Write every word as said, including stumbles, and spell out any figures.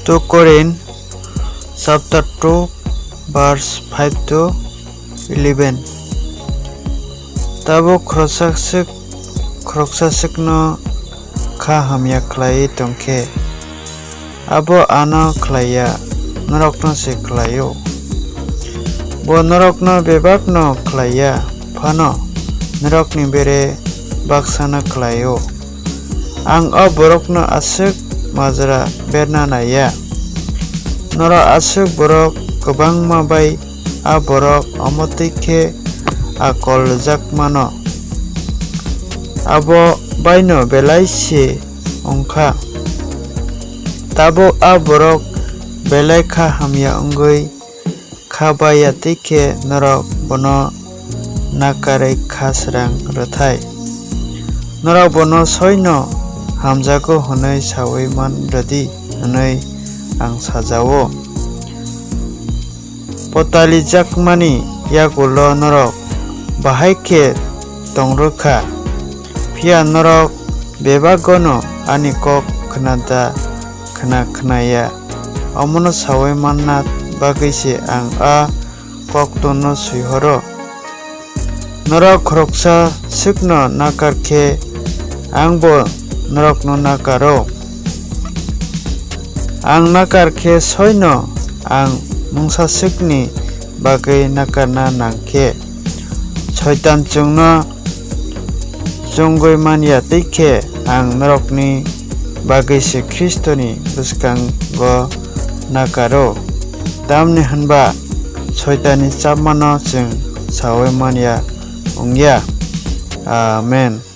Two Corinth chapter two, verse five to eleven. Tabuk khoroksa swk, khoroksa swkno kha hamya khlaiwi tong khe, abo ano khlai ya, norokno se khlai-o. Bo norokno bebakno khlai ya phano, norokni bere baksano khlai-o. Ang o borokno aswk majra berna nai ya. Norok aswk borok kwbangma bai a borok omo twi khe akol rwjak mano. Abo baino belai se wng kha. Tabuk a borok belai kha hamya wngwi kha bai ya twi khe norok bono nakarwi kha srang rwthai. Norok bono soino hamjago hwnwi saui man rwdi hwnwi ang sajao. Potalijakmani yagulo norok bahai khe tong rw kha, phiya norok bebagono ani kok khna da khna khna ya. Omono saui manna bagwi se ang a koktorno swi horo. Norok khoroksa swkno nakar khe, angbo norokno nakaro. Ang nakar khe soino ang mungsa swkni bagwi nakarna nang khe, Soitan chwngno chongwi man ya twi khe ang norokni bagwi se Khristoni bwskango nakaro. Tamni hwn ba Soitanni chapmano chwng saui man ya wng ya. Amen.